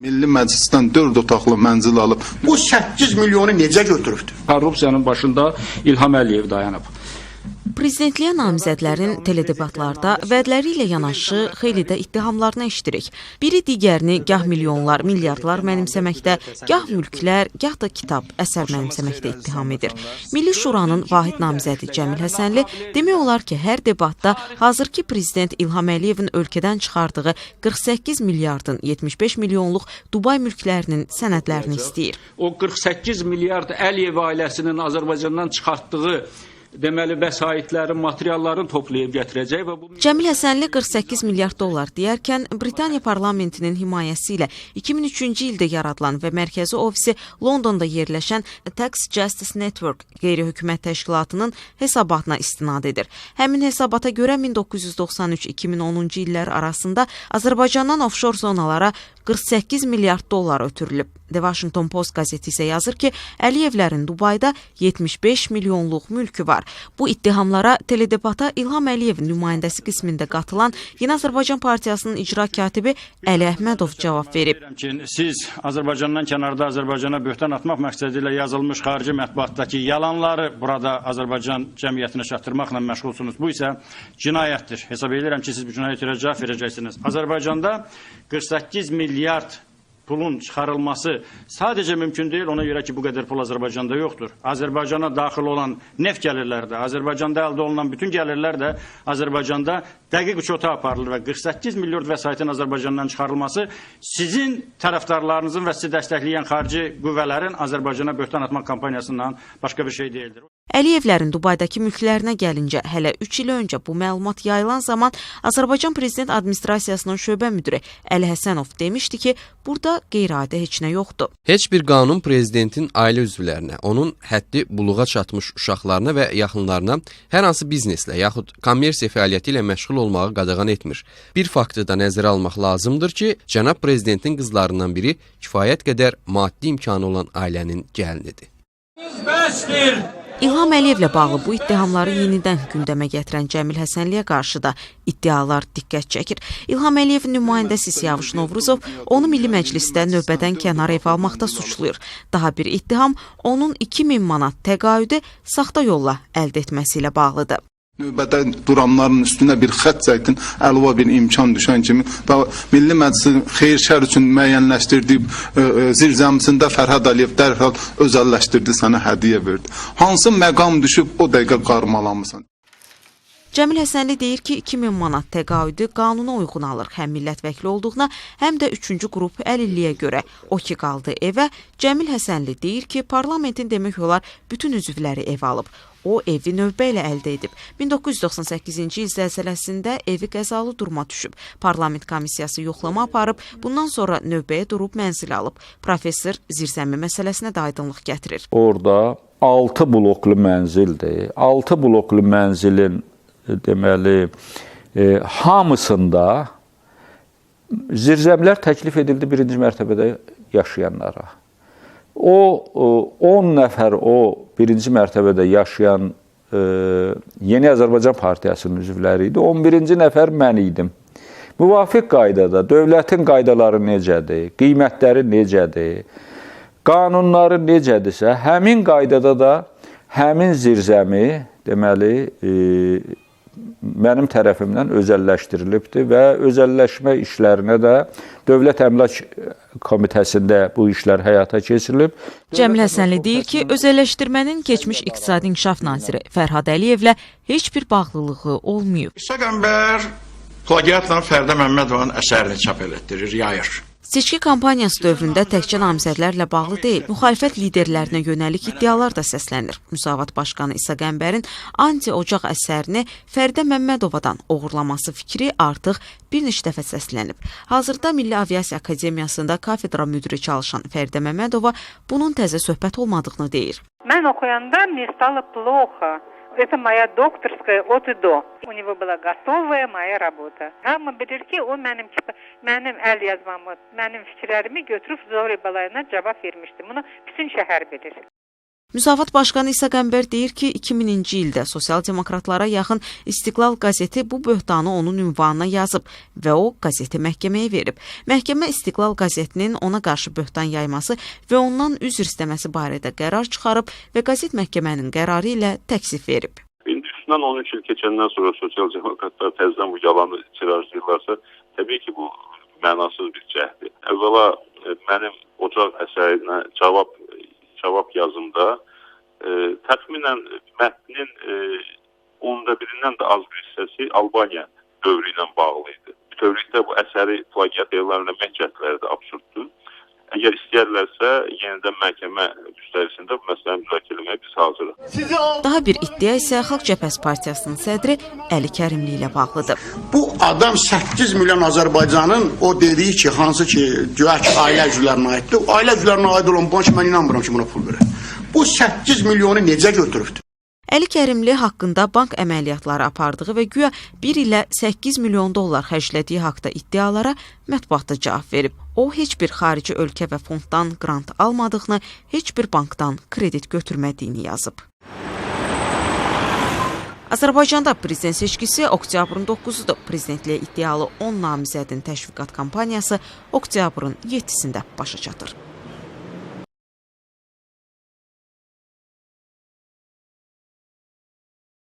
Milli Məclisdən 4 otaqlı mənzil alıb. Bu 8 milyonu necə götürübdür? Korrupsiyanın başında İlham Əliyev dayanıb. Prezidentliyə namizədlərin teledebatlarda vədləri ilə yanaşı xeyli də ittihamlarını eşidirik. Biri digərini gah milyonlar, milyardlar mənimsəməkdə, gah mülklər, gah da kitab, əsər mənimsəməkdə ittiham edir. Milli Şuranın vahid namizədi Cəmil Həsənli demək olar ki, hər debatda hazırki prezident İlham Əliyevin ölkədən çıxardığı 48 milyardın 75 milyonluq Dubay mülklərinin sənədlərini istəyir. O 48 milyard Əliyev ailəsinin Azərbaycandan çıxartdığı deməli vəsaitlərin, materialların toplayıb gətirəcək və bu Cəmil Həsənli 48 milyard dollar deyərkən Britaniya parlamentinin himayəsi ilə 2003-cü ildə yaradılan və mərkəzi ofisi Londonda yerləşən Tax Justice Network qeyri-hökumət təşkilatının hesabatına istinad edir. Həmin hesabata görə 1993-2010-cu illər arasında Azərbaycandan ofşor zonalara 48 milyard dollar ötürülüb. The Washington Post qəzeti isə yazır ki, Əliyevlərin Dubayda 75 milyonluq mülkü var. Bu ittihamlara teledebata İlham Əliyevin nümayəndəsi qismində qatılan Yeni Azərbaycan Partiyasının icra katibi Əli Əhmədov cavab verib. Ki, siz Azərbaycandan kənarda Azərbaycana böhtan atmaq məqsədi ilə yazılmış xarici mətbuatdakı yalanları burada Azərbaycan cəmiyyətinə çatdırmaqla məşğulsunuz. Bu isə cinayətdir. Hesab edirəm ki, siz bu cinayət üzrə cavab verəcəksiniz. Azərbaycanda 48 milyard pulun çıxarılması sadəcə mümkün deyil, ona görə ki, bu qədər pul Azərbaycanda yoxdur. Azərbaycana daxil olan neft gəlirləri də, Azərbaycanda əldə olunan bütün gəlirlər də Azərbaycanda dəqiq uçota aparılır və 48 milyard vəsaitin Azərbaycandan çıxarılması sizin tərəfdarlarınızın və sizi dəstəkləyən xarici qüvvələrin Azərbaycana böhtan atmaq kampaniyasından başqa bir şey deyildir. Əliyevlərin Dubaydakı mülklərinə gəlincə, hələ 3 il öncə bu məlumat yayılan zaman Azərbaycan Prezident Administrasiyasının şöbə müdiri Əli Həsənov demişdi ki, burada qeyri-adi heç nə yoxdur. Heç bir qanun prezidentin ailə üzvlərinə, onun həddi buluğa çatmış uşaqlarına və yaxınlarına hər hansı bizneslə yaxud kommersiya fəaliyyəti ilə məşğul olmağı qadağan etmir. Bir faktı da nəzərə almaq lazımdır ki, cənab prezidentin qızlarından biri kifayət qədər maddi imkanı olan ailənin gəlinidir. Bəsdir! İlham Əliyevlə bağlı bu ittihamları yenidən gündəmə gətirən Cəmil Həsənliyə qarşı da iddialar diqqət çəkir. İlham Əliyevin nümayəndəsi Siyavuş Novruzov onu Milli Məclisdə növbədən kənar ev almaqda suçlayır. Daha bir ittiham onun 2000 manat təqaüdü saxta yolla əldə etməsi ilə bağlıdır. Növbədə duranların üstünə bir xətt çəkdin, əlva bir imkan düşən kimi və Milli Məclisin xeyir-şər üçün müəyyənləşdirdiyi zirzəmisində Fərhad Əliyev dərhal özəlləşdirdi, sənə hədiyyə verdi. Hansı məqam düşüb o dəqiqə qarmalamısan? Cəmil Həsənli deyir ki, 2000 manat təqaüdü qanuna uyğun alır. Həm millət vəkili olduğuna, həm də 3-cü qrup əlilliyə görə. O ki qaldı evə, Cəmil Həsənli deyir ki, parlamentin demək olar bütün üzvləri ev alıb. O evi növbə ilə əldə edib. 1998-ci il zəlzələsində evi qəzalı duruma düşüb. Parlament komissiyası yoxlama aparıb, bundan sonra növbəyə durub mənzil alıb. Professor zirzəmi məsələsinə də aydınlıq gətirir. Orada 6 bloklu mənzildir. 6 bloklu mənzilin deməli, hamısında zirzəmilər təklif edildi birinci mərtəbədə yaşayanlara. O 10 nəfər o birinci mərtəbədə yaşayan Yeni Azərbaycan Partiyasının üzvləri idi. 11-ci nəfər mən idim. Müvafiq qaydada dövlətin qaydaları necədir, qiymətləri necədir, qanunları necədirsə, həmin qaydada da həmin zirzəmi deməli, mənim tərəfimdən özəlləşdirilibdir və özəlləşmə işlərinə də Dövlət Əmlak Komitəsində bu işlər həyata keçirilib. Cəmil Həsənli deyir ki, özəlləşdirmənin keçmiş İqtisadi İnkişaf Naziri Fərhad Əliyevlə heç bir bağlılığı olmayıb. İsa Qəmbər plagiatla Fərdə Məmmədovanın əsərini çap elətdirir, yayır. Seçki kampaniyası dövründə təkcə namizədlərlə bağlı deyil, müxalifət liderlərinə yönəlik iddialar da səslənir. Müsavat Başqanı İsa Qəmbərin anti-ocaq əsərini Fəridə Məmmədovadan oğurlaması fikri artıq bir neçə dəfə səslənib. Hazırda Milli Aviasiya Akademiyasında kafedra müdiri çalışan Fəridə Məmmədova bunun təzə söhbət olmadığını deyir. Mən oxuyanda мне стало плохо. Это моя докторская от и до. У него была готовая моя работа. Hamı bilir ki, o mənim əl yazmamı, mənim fikirlərimi götürüb Zori Balayına cavab vermişdi. Bunu bütün şəhər bilir. Müsavat Başqanı İsa Qəmbər deyir ki, 2000-ci ildə sosial demokratlara yaxın İstiqlal qəzeti bu böhtanı onun ünvanına yazıb və o qəzeti məhkəməyə verib. Məhkəmə İstiqlal qəzetinin ona qarşı böhtan yayması və ondan üzr istəməsi barədə qərar çıxarıb və qəzet məhkəmənin qərarı ilə təksif verib. İndi üstündən 13 il keçəndən sonra sosial demokratlar təzədən bu yalanı tirajlayırlarsa, təbii ki, bu mənasız bir cəhddir. Əvvəla mənim ocaq əsərinə cavab yazımda təxminən mətnin onda birindən də az bir hissəsi Albaniya dövrü ilə bağlı idi. Bütövlükdə bu əsəri plagiat elan etmək cəhdləri də absurddur. Əgər istəyərlərsə, yenidən məhkəmə müstəvisində bu məsələni müzakirə etməyə biz hazırıq. Daha bir iddia isə Xalq Cəbhəsi Partiyasının sədri Əli Kərimli ilə bağlıdır. Bu adam 8 milyon Azərbaycanın o dediyi ki, hansı ki, güya ki, ailə üzvlərinə aiddir. O ailə üzvlərinə aid olan bank, mən inanmıram ki, buna pul verir. Bu 8 milyonu necə götürübdür? Əli Kərimli haqqında bank əməliyyatları apardığı və güya 1 ilə 8 milyon dollar xərclədiyi haqda iddialara mətbuatda cavab verib. O, heç bir xarici ölkə və fonddan qrant almadığını, heç bir bankdan kredit götürmədiyini yazıb. Azərbaycanda prezident seçkisi oktyabrın 9-udur. Prezidentliyə iddialı 10 namizədin təşviqat kampaniyası oktyabrın 7-sində başa çatır.